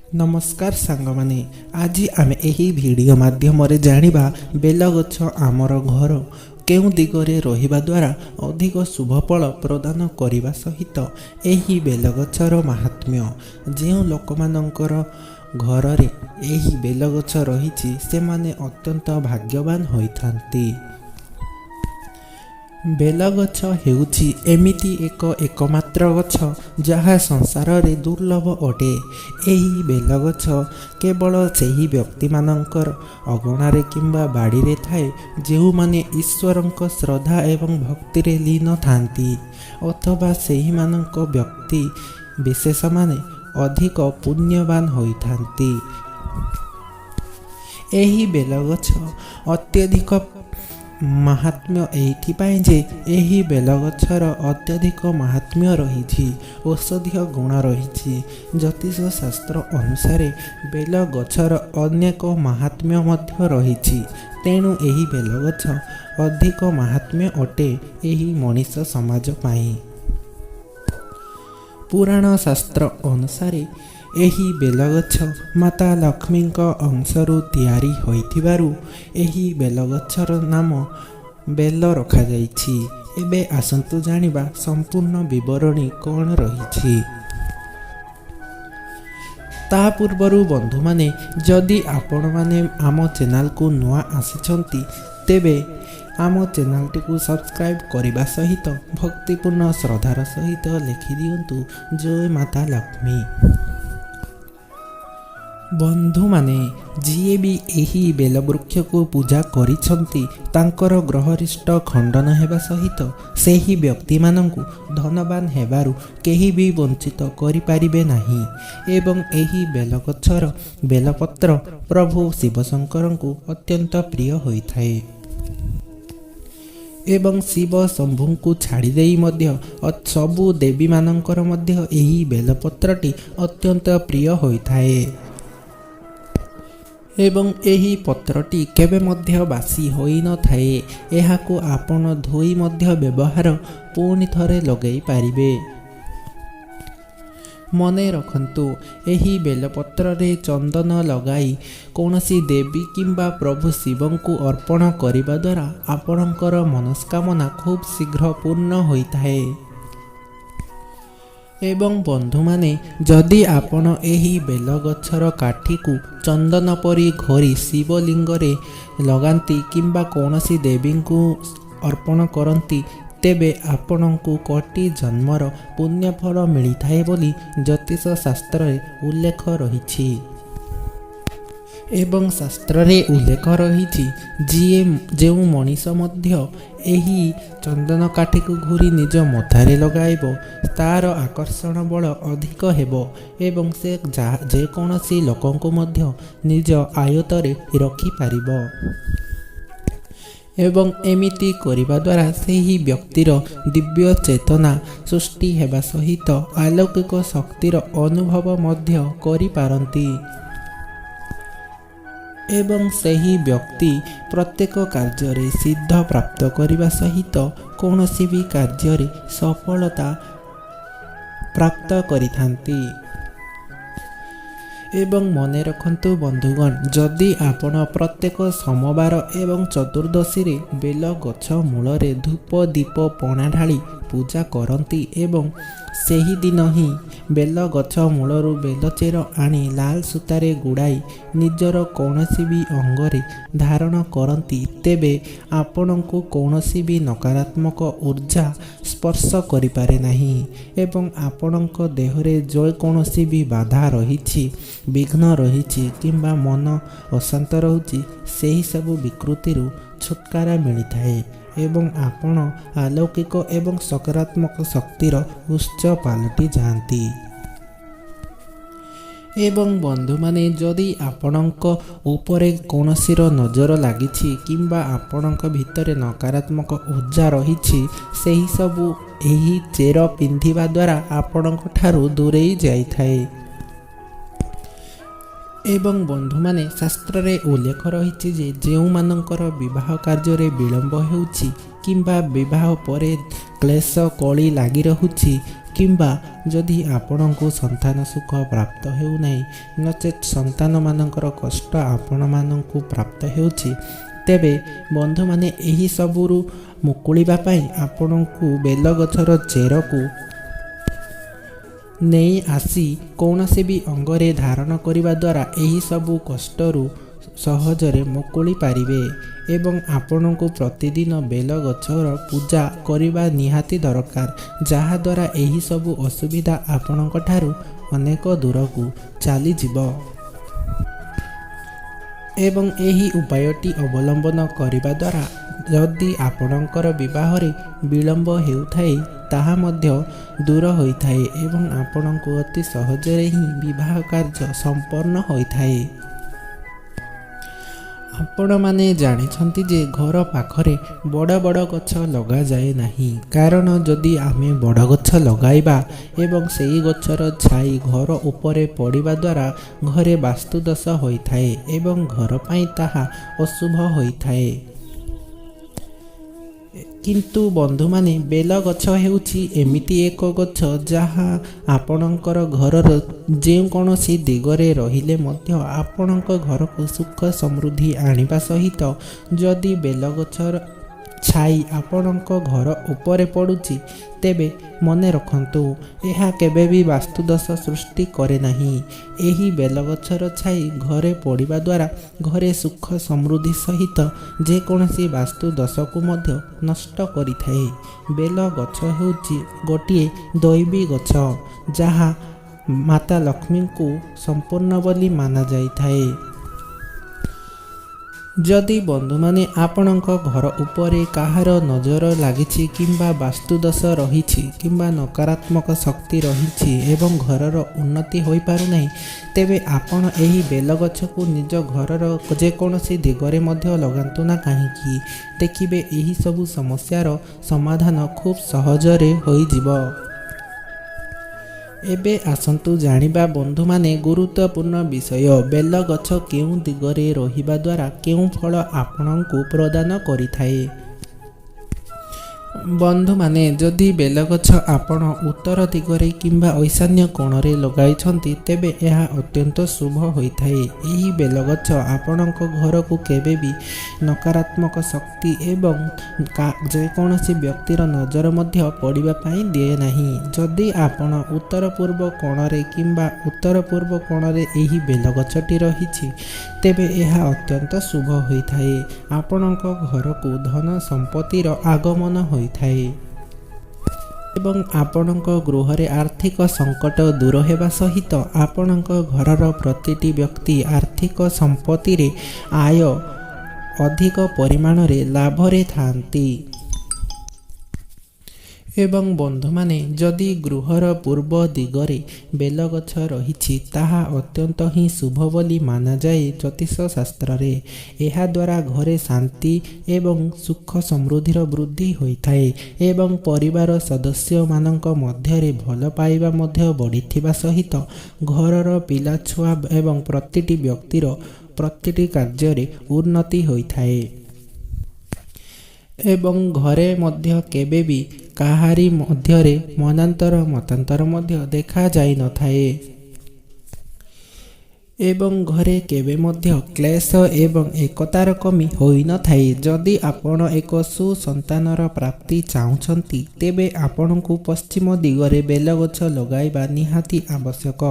ନମସ୍କାର ସାଙ୍ଗମାନେ, ଆଜି ଆମେ ଏହି ଭିଡ଼ିଓ ମାଧ୍ୟମରେ ଜାଣିବା ବେଲଗଛ ଆମର ଘର କେଉଁ ଦିଗରେ ରହିବା ଦ୍ୱାରା ଅଧିକ ଶୁଭଫଳ ପ୍ରଦାନ କରିବା ସହିତ ଏହି ବେଲଗଛର ମାହାତ୍ମ୍ୟ। ଯେଉଁ ଲୋକମାନଙ୍କର ଘରରେ ଏହି ବେଲଗଛ ରହିଛି, ସେମାନେ ଅତ୍ୟନ୍ତ ଭାଗ୍ୟବାନ ହୋଇଥାନ୍ତି। ବେଲଗଛ ହେଉଛି ଏମିତି ଏକ ଏକମାତ୍ର ଗଛ, ଯାହା ସଂସାରରେ ଦୁର୍ଲଭ ଅଟେ। ଏହି ବେଲଗଛ କେବଳ ସେହି ବ୍ୟକ୍ତିମାନଙ୍କର ଅଗଣାରେ କିମ୍ବା ବାଡ଼ିରେ ଥାଏ, ଯେଉଁମାନେ ଈଶ୍ୱରଙ୍କ ଶ୍ରଦ୍ଧା ଏବଂ ଭକ୍ତିରେ ଲୀନ ଥାନ୍ତି ଅଥବା ସେହିମାନଙ୍କ ବ୍ୟକ୍ତି ବିଶେଷମାନେ ଅଧିକ ପୁଣ୍ୟବାନ ହୋଇଥାନ୍ତି। ଏହି ବେଲଗଛ ଅତ୍ୟଧିକ ମାହାତ୍ମ୍ୟ ଏଇଥିପାଇଁ ଯେ ଏହି ବେଲଗଛର ଅତ୍ୟଧିକ ମାହାତ୍ମ୍ୟ ରହିଛି, ଔଷଧୀୟ ଗୁଣ ରହିଛି। ଜ୍ୟୋତିଷ ଶାସ୍ତ୍ର ଅନୁସାରେ ବେଲଗଛର ଅନେକ ମାହାତ୍ମ୍ୟ ମଧ୍ୟ ରହିଛି। ତେଣୁ ଏହି ବେଲଗଛ ଅଧିକ ମାହାତ୍ମ୍ୟ ଅଟେ ଏହି ମଣିଷ ସମାଜ ପାଇଁ। ପୁରାଣ ଶାସ୍ତ୍ର ଅନୁସାରେ ଏହି ବେଲଗଛ ମାତା ଲକ୍ଷ୍ମୀଙ୍କ ଅଂଶରୁ ତିଆରି ହୋଇଥିବାରୁ ଏହି ବେଲଗଛର ନାମ ବେଲ ରଖାଯାଇଛି। ଏବେ ଆସନ୍ତୁ ଜାଣିବା ସମ୍ପୂର୍ଣ୍ଣ ବିବରଣୀ କ'ଣ ରହିଛି। ତା ପୂର୍ବରୁ ବନ୍ଧୁମାନେ, ଯଦି ଆପଣମାନେ ଆମ ଚ୍ୟାନେଲକୁ ନୂଆ ଆସିଛନ୍ତି, ତେବେ ଆମ ଚ୍ୟାନେଲଟିକୁ ସବସ୍କ୍ରାଇବ୍ କରିବା ସହିତ ଭକ୍ତିପୂର୍ଣ୍ଣ ଶ୍ରଦ୍ଧାର ସହିତ ଲେଖିଦିଅନ୍ତୁ, ଜୟ ମାତା ଲକ୍ଷ୍ମୀ। ବନ୍ଧୁମାନେ, ଯିଏ ବି ଏହି ବେଲବୃକ୍ଷକୁ ପୂଜା କରିଛନ୍ତି, ତାଙ୍କର ଗ୍ରହରିଷ୍ଟ ଖଣ୍ଡନ ହେବା ସହିତ ସେହି ବ୍ୟକ୍ତିମାନଙ୍କୁ ଧନବାନ ହେବାରୁ କେହି ବି ବଞ୍ଚିତ କରିପାରିବେ ନାହିଁ। ଏବଂ ଏହି ବେଲଗଛର ବେଲପତ୍ର ପ୍ରଭୁ ଶିବଶଙ୍କରଙ୍କୁ ଅତ୍ୟନ୍ତ ପ୍ରିୟ ହୋଇଥାଏ ଏବଂ ଶିବ ଶମ୍ଭୁଙ୍କୁ ଛାଡ଼ିଦେଇ ମଧ୍ୟ ସବୁ ଦେବୀମାନଙ୍କର ମଧ୍ୟ ଏହି ବେଲପତ୍ରଟି ଅତ୍ୟନ୍ତ ପ୍ରିୟ ହୋଇଥାଏ। ଏବଂ ଏହି ପତ୍ରଟି କେବେ ମଧ୍ୟ ବାସି ହୋଇନଥାଏ। ଏହାକୁ ଆପଣ ଧୋଇ ମଧ୍ୟ ବ୍ୟବହାର ପୁଣି ଥରେ ଲଗାଇ ପାରିବେ। ମନେ ରଖନ୍ତୁ, ଏହି ବେଲପତ୍ରରେ ଚନ୍ଦନ ଲଗାଇ କୌଣସି ଦେବୀ କିମ୍ବା ପ୍ରଭୁ ଶିବଙ୍କୁ ଅର୍ପଣ କରିବା ଦ୍ୱାରା ଆପଣଙ୍କର ମନସ୍କାମନା ଖୁବ୍ ଶୀଘ୍ର ପୂର୍ଣ୍ଣ ହୋଇଥାଏ। ଏବଂ ବନ୍ଧୁମାନେ, ଯଦି ଆପଣ ଏହି ବେଲଗଛର କାଠିକୁ ଚନ୍ଦନ ପରି ଘୋରି ଶିବଲିଙ୍ଗରେ ଲଗାନ୍ତି କିମ୍ବା କୌଣସି ଦେବୀଙ୍କୁ ଅର୍ପଣ କରନ୍ତି, ତେବେ ଆପଣଙ୍କୁ କୋଟି ଜନ୍ମର ପୁଣ୍ୟଫଳ ମିଳିଥାଏ ବୋଲି ଜ୍ୟୋତିଷ ଶାସ୍ତ୍ରରେ ଉଲ୍ଲେଖ ରହିଛି। ଏବଂ ଶାସ୍ତ୍ରରେ ଉଲ୍ଲେଖ ରହିଛି, ଯିଏ ଯେଉଁ ମଣିଷ ମଧ୍ୟ ଏହି ଚନ୍ଦନ କାଠିକୁ ଘୋରି ନିଜ ମଥାରେ ଲଗାଇବ, ତାର ଆକର୍ଷଣ ବଳ ଅଧିକ ହେବ ଏବଂ ସେ ଯାହା ଯେକୌଣସି ଲୋକଙ୍କୁ ମଧ୍ୟ ନିଜ ଆୟତରେ ରଖିପାରିବ। ଏବଂ ଏମିତି କରିବା ଦ୍ୱାରା ସେହି ବ୍ୟକ୍ତିର ଦିବ୍ୟ ଚେତନା ସୃଷ୍ଟି ହେବା ସହିତ ଆଲୌକିକ ଶକ୍ତିର ଅନୁଭବ ମଧ୍ୟ କରିପାରନ୍ତି। ଏବଂ ସେହି ବ୍ୟକ୍ତି ପ୍ରତ୍ୟେକ କାର୍ଯ୍ୟରେ ସିଦ୍ଧ ପ୍ରାପ୍ତ କରିବା ସହିତ କୌଣସି ବି କାର୍ଯ୍ୟରେ ସଫଳତା ପ୍ରାପ୍ତ କରିଥାନ୍ତି। ଏବଂ ମନେ ରଖନ୍ତୁ ବନ୍ଧୁଗଣ, ଯଦି ଆପଣ ପ୍ରତ୍ୟେକ ସୋମବାର ଏବଂ ଚତୁର୍ଦ୍ଦଶୀରେ ବେଲ ଗଛ ମୂଳରେ ଧୂପ, ଦୀପ, ପଣା ଢାଳି ପୂଜା କରନ୍ତି ଏବଂ ସେହିଦିନ ହିଁ ବେଲ ଗଛ ମୂଳରୁ ବେଲଚେର ଆଣି ଲାଲ ସୂତାରେ ଗୁଡ଼ାଇ ନିଜର କୌଣସି ବି ଅଙ୍ଗରେ ଧାରଣ କରନ୍ତି, ତେବେ ଆପଣଙ୍କୁ କୌଣସି ବି ନକାରାତ୍ମକ ଉର୍ଜା ସ୍ପର୍ଶ କରିପାରେ ନାହିଁ ଏବଂ ଆପଣଙ୍କ ଦେହରେ ଯେକୌଣସି ବି ବାଧା ରହିଛି, ବିଘ୍ନ ରହିଛି କିମ୍ବା ମନ ଅଶାନ୍ତ ରହୁଛି, ସେହି ସବୁ ବିକୃତିରୁ ଛୁଟକାରା ମିଳିଥାଏ ଏବଂ ଆପଣ ଆଲୌକିକ ଏବଂ ସକାରାତ୍ମକ ଶକ୍ତିର ଉତ୍ସ ପାଲଟି ଯାଆନ୍ତି। ଏବଂ ବନ୍ଧୁମାନେ, ଯଦି ଆପଣଙ୍କ ଉପରେ କୌଣସିର ନଜର ଲାଗିଛି କିମ୍ବା ଆପଣଙ୍କ ଭିତରେ ନକାରାତ୍ମକ ଉର୍ଜା ରହିଛି, ସେହି ସବୁ ଏହି ଚେର ପିନ୍ଧିବା ଦ୍ୱାରା ଆପଣଙ୍କ ଠାରୁ ଦୂରେଇ ଯାଇଥାଏ। ଏବଂ ବନ୍ଧୁମାନେ, ଶାସ୍ତ୍ରରେ ଉଲ୍ଲେଖ ରହିଛି ଯେ ଯେଉଁମାନଙ୍କର ବିବାହ କାର୍ଯ୍ୟରେ ବିଳମ୍ବ ହେଉଛି କିମ୍ବା ବିବାହ ପରେ କ୍ଲେଶ କଳି ଲାଗି ରହୁଛି, କିମ୍ବା ଯଦି ଆପଣଙ୍କୁ ସନ୍ତାନ ସୁଖ ପ୍ରାପ୍ତ ହେଉନାହିଁ, ନଚେତ୍ ସନ୍ତାନମାନଙ୍କର କଷ୍ଟ ଆପଣମାନଙ୍କୁ ପ୍ରାପ୍ତ ହେଉଛି, ତେବେ ବନ୍ଧୁମାନେ, ଏହି ସବୁରୁ ମୁକୁଳିବା ପାଇଁ ଆପଣଙ୍କୁ ବେଲଗଛର ଚେରକୁ ନେଇ ଆସି କୌଣସି ବି ଅଙ୍ଗରେ ଧାରଣ କରିବା ଦ୍ୱାରା ଏହିସବୁ କଷ୍ଟରୁ ସହଜରେ ମୁକୁଳି ପାରିବେ। ଏବଂ ଆପଣଙ୍କୁ ପ୍ରତିଦିନ ବେଲଗଛର ପୂଜା କରିବା ନିହାତି ଦରକାର, ଯାହାଦ୍ୱାରା ଏହିସବୁ ଅସୁବିଧା ଆପଣଙ୍କ ଠାରୁ ଅନେକ ଦୂରକୁ ଚାଲିଯିବ। ଏବଂ ଏହି ଉପାୟଟି ଅବଲମ୍ବନ କରିବା ଦ୍ୱାରା ଯଦି ଆପଣଙ୍କର ବିବାହରେ ବିଳମ୍ବ ହେଉଥାଏ, ତାହା ମଧ୍ୟ ଦୂର ହୋଇଥାଏ ଏବଂ ଆପଣଙ୍କୁ ଅତି ସହଜରେ ହିଁ ବିବାହ କାର୍ଯ୍ୟ ସମ୍ପନ୍ନ ହୋଇଥାଏ। ଆପଣମାନେ ଜାଣିଛନ୍ତି ଯେ ଘର ପାଖରେ ବଡ଼ ବଡ଼ ଗଛ ଲଗାଯାଏ ନାହିଁ, କାରଣ ଯଦି ଆମେ ବଡ଼ ଗଛ ଲଗାଇବା ଏବଂ ସେହି ଗଛର ଛାଇ ଘର ଉପରେ ପଡ଼ିବା ଦ୍ୱାରା ଘରେ ବାସ୍ତୁଦୋଷ ହୋଇଥାଏ ଏବଂ ଘର ପାଇଁ ତାହା ଅଶୁଭ ହୋଇଥାଏ। କିନ୍ତୁ ବନ୍ଧୁମାନେ, ବେଲ ଗଛ ହେଉଛି ଏମିତି ଏକ ଗଛ ଯାହା ଆପଣଙ୍କର ଘରର ଯେକୌଣସି ଦିଗରେ ରହିଲେ ମଧ୍ୟ ଆପଣଙ୍କ ଘରକୁ ସୁଖ ସମୃଦ୍ଧି ଆଣିବା ସହିତ ଯଦି ବେଲ ଗଛର ଛାଇ ଆପଣଙ୍କ ଘର ଉପରେ ପଡ଼ୁଛି, ତେବେ ମନେ ରଖନ୍ତୁ ଏହା କେବେ ବି ବାସ୍ତୁଦୋଷ ସୃଷ୍ଟି କରେ ନାହିଁ। ଏହି ବେଲଗଛର ଛାଇ ଘରେ ପଡ଼ିବା ଦ୍ୱାରା ଘରେ ସୁଖ ସମୃଦ୍ଧି ସହିତ ଯେକୌଣସି ବାସ୍ତୁଦୋଷକୁ ମଧ୍ୟ ନଷ୍ଟ କରିଥାଏ। ବେଲ ଗଛ ହେଉଛି ଗୋଟିଏ ଦୈବୀ ଗଛ, ଯାହା ମାତା ଲକ୍ଷ୍ମୀଙ୍କୁ ସମ୍ପୂର୍ଣ୍ଣ ବୋଲି ମାନାଯାଇଥାଏ। ଯଦି ବନ୍ଧୁମାନେ, ଆପଣଙ୍କ ଘର ଉପରେ କାହାର ନଜର ଲାଗିଛି କିମ୍ବା ବାସ୍ତୁଦୋଷ ରହିଛି କିମ୍ବା ନକାରାତ୍ମକ ଶକ୍ତି ରହିଛି ଏବଂ ଘରର ଉନ୍ନତି ହୋଇପାରୁନାହିଁ, ତେବେ ଆପଣ ଏହି ବେଲଗଛକୁ ନିଜ ଘରର ଯେକୌଣସି ଦିଗରେ ମଧ୍ୟ ଲଗାନ୍ତୁ ନା କାହିଁକି, ଦେଖିବେ ଏହିସବୁ ସମସ୍ୟାର ସମାଧାନ ଖୁବ୍ ସହଜରେ ହୋଇଯିବ। ଏବେ ଆସନ୍ତୁ ଜାଣିବା ବନ୍ଧୁମାନେ, ଗୁରୁତ୍ୱପୂର୍ଣ୍ଣ ବିଷୟ, ବେଲ ଗଛ କେଉଁ ଦିଗରେ ରହିବା ଦ୍ୱାରା କେଉଁ ଫଳ ଆପଣଙ୍କୁ ପ୍ରଦାନ କରିଥାଏ। ବନ୍ଧୁମାନେ, ଯଦି ବେଲଗଛ ଆପଣ ଉତ୍ତର ଦିଗରେ କିମ୍ବା ଐଶାନ୍ୟ କୋଣରେ ଲଗାଇଛନ୍ତି, ତେବେ ଏହା ଅତ୍ୟନ୍ତ ଶୁଭ ହୋଇଥାଏ। ଏହି ବେଲଗଛ ଆପଣଙ୍କ ଘରକୁ କେବେ ବି ନକାରାତ୍ମକ ଶକ୍ତି ଏବଂ ଯେକୌଣସି ବ୍ୟକ୍ତିର ନଜର ମଧ୍ୟ ପଡ଼ିବା ପାଇଁ ଦିଏ ନାହିଁ। ଯଦି ଆପଣ ଉତ୍ତର ପୂର୍ବ କୋଣରେ କିମ୍ବା ଉତ୍ତର ପୂର୍ବ କୋଣରେ ଏହି ବେଲଗଛଟି ରହିଛି, ତେବେ ଏହା ଅତ୍ୟନ୍ତ ଶୁଭ ହୋଇଥାଏ। ଆପଣଙ୍କ ଘରକୁ ଧନ ସମ୍ପତ୍ତିର ଆଗମନ ହୋଇଥାଏ ଏବଂ ଆପଣଙ୍କ ଗୃହରେ ଆର୍ଥିକ ସଙ୍କଟ ଦୂର ହେବା ସହିତ ଆପଣଙ୍କ ଘରର ପ୍ରତିଟି ବ୍ୟକ୍ତି ଆର୍ଥିକ ସମ୍ପତ୍ତିରେ ଆୟ ଅଧିକ ପରିମାଣରେ ଲାଭରେ ଥାଆନ୍ତି। ଏବଂ ବନ୍ଧୁମାନେ, ଯଦି ଗୃହର ପୂର୍ବ ଦିଗରେ ବେଲଗଛ ରହିଛି, ତାହା ଅତ୍ୟନ୍ତ ହିଁ ଶୁଭ ବୋଲି ମାନାଯାଏ ଜ୍ୟୋତିଷ ଶାସ୍ତ୍ରରେ। ଏହାଦ୍ୱାରା ଘରେ ଶାନ୍ତି ଏବଂ ସୁଖ ସମୃଦ୍ଧିର ବୃଦ୍ଧି ହୋଇଥାଏ ଏବଂ ପରିବାର ସଦସ୍ୟମାନଙ୍କ ମଧ୍ୟରେ ଭଲ ପାଇବା ମଧ୍ୟ ବଢ଼ିଥିବା ସହିତ ଘରର ପିଲାଛୁଆ ଏବଂ ପ୍ରତିଟି ବ୍ୟକ୍ତିର ପ୍ରତିଟି କାର୍ଯ୍ୟରେ ଉନ୍ନତି ହୋଇଥାଏ ଏବଂ ଘରେ ମଧ୍ୟ କେବେ ବି କାହାରି ମଧ୍ୟରେ ମନାନ୍ତର ମତାନ୍ତର ମଧ୍ୟ ଦେଖାଯାଇନଥାଏ ଏବଂ ଘରେ କେବେ ମଧ୍ୟ କ୍ଲେଶ ଏବଂ ଏକତାର କମି ହୋଇନଥାଏ। ଯଦି ଆପଣ ଏକ ସୁସନ୍ତାନର ପ୍ରାପ୍ତି ଚାହୁଁଛନ୍ତି, ତେବେ ଆପଣଙ୍କୁ ପଶ୍ଚିମ ଦିଗରେ ବେଲଗଛ ଲଗାଇବା ନିହାତି ଆବଶ୍ୟକ।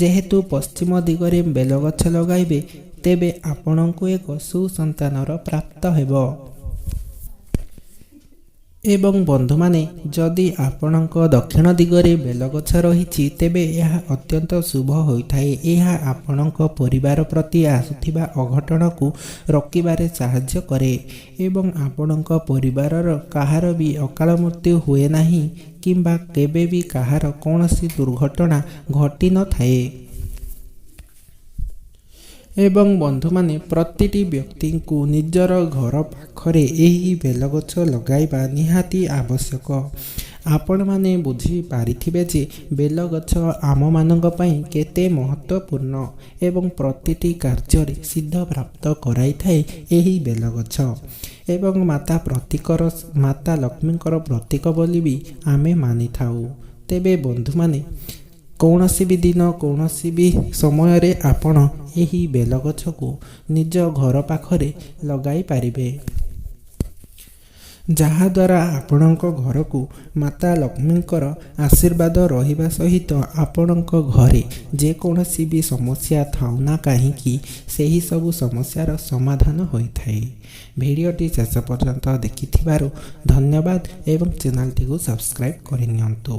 ଯେହେତୁ ପଶ୍ଚିମ ଦିଗରେ ବେଲଗଛ ଲଗାଇବେ, ତେବେ ଆପଣଙ୍କୁ ଏକ ସୁସନ୍ତାନର ପ୍ରାପ୍ତ ହେବ। ଏବଂ ବନ୍ଧୁମାନେ, ଯଦି ଆପଣଙ୍କ ଦକ୍ଷିଣ ଦିଗରେ ବେଲଗଛ ରହିଛି, ତେବେ ଏହା ଅତ୍ୟନ୍ତ ଶୁଭ ହୋଇଥାଏ। ଏହା ଆପଣଙ୍କ ପରିବାର ପ୍ରତି ଆସୁଥିବା ଅଘଟଣକୁ ରୋକିବାରେ ସାହାଯ୍ୟ କରେ ଏବଂ ଆପଣଙ୍କ ପରିବାରର କାହାର ବି ଅକାଳ ମୃତ୍ୟୁ ହୁଏ ନାହିଁ କିମ୍ବା କେବେ ବି କାହାର କୌଣସି ଦୁର୍ଘଟଣା ଘଟିନଥାଏ। ଏବଂ ବନ୍ଧୁମାନେ, ପ୍ରତିଟି ବ୍ୟକ୍ତିଙ୍କୁ ନିଜର ଘର ପାଖରେ ଏହି ବେଲଗଛ ଲଗାଇବା ନିହାତି ଆବଶ୍ୟକ। ଆପଣମାନେ ବୁଝିପାରିଥିବେ ଯେ ବେଲଗଛ ଆମମାନଙ୍କ ପାଇଁ କେତେ ମହତ୍ତ୍ୱପୂର୍ଣ୍ଣ ଏବଂ ପ୍ରତିଟି କାର୍ଯ୍ୟରେ ସିଦ୍ଧ ପ୍ରାପ୍ତ କରାଇଥାଏ ଏହି ବେଲଗଛ ଏବଂ ମାତା ପ୍ରତୀକର ମାତା ଲକ୍ଷ୍ମୀଙ୍କର ପ୍ରତୀକ ବୋଲି ବି ଆମେ ମାନିଥାଉ। ତେବେ ବନ୍ଧୁମାନେ, କୌଣସି ବି ଦିନ କୌଣସି ବି ସମୟରେ ଆପଣ ଏହି ବେଲଗଛକୁ ନିଜ ଘର ପାଖରେ ଲଗାଇ ପାରିବେ, ଯାହାଦ୍ୱାରା ଆପଣଙ୍କ ଘରକୁ ମାତା ଲକ୍ଷ୍ମୀଙ୍କର ଆଶୀର୍ବାଦ ରହିବା ସହିତ ଆପଣଙ୍କ ଘରେ ଯେକୌଣସି ବି ସମସ୍ୟା ଥାଉ ନା କାହିଁକି, ସେହି ସବୁ ସମସ୍ୟାର ସମାଧାନ ହୋଇଥାଏ। ଭିଡ଼ିଓଟି ଶେଷ ପର୍ଯ୍ୟନ୍ତ ଦେଖିଥିବାରୁ ଧନ୍ୟବାଦ ଏବଂ ଚ୍ୟାନେଲଟିକୁ ସବସ୍କ୍ରାଇବ୍ କରିନିଅନ୍ତୁ।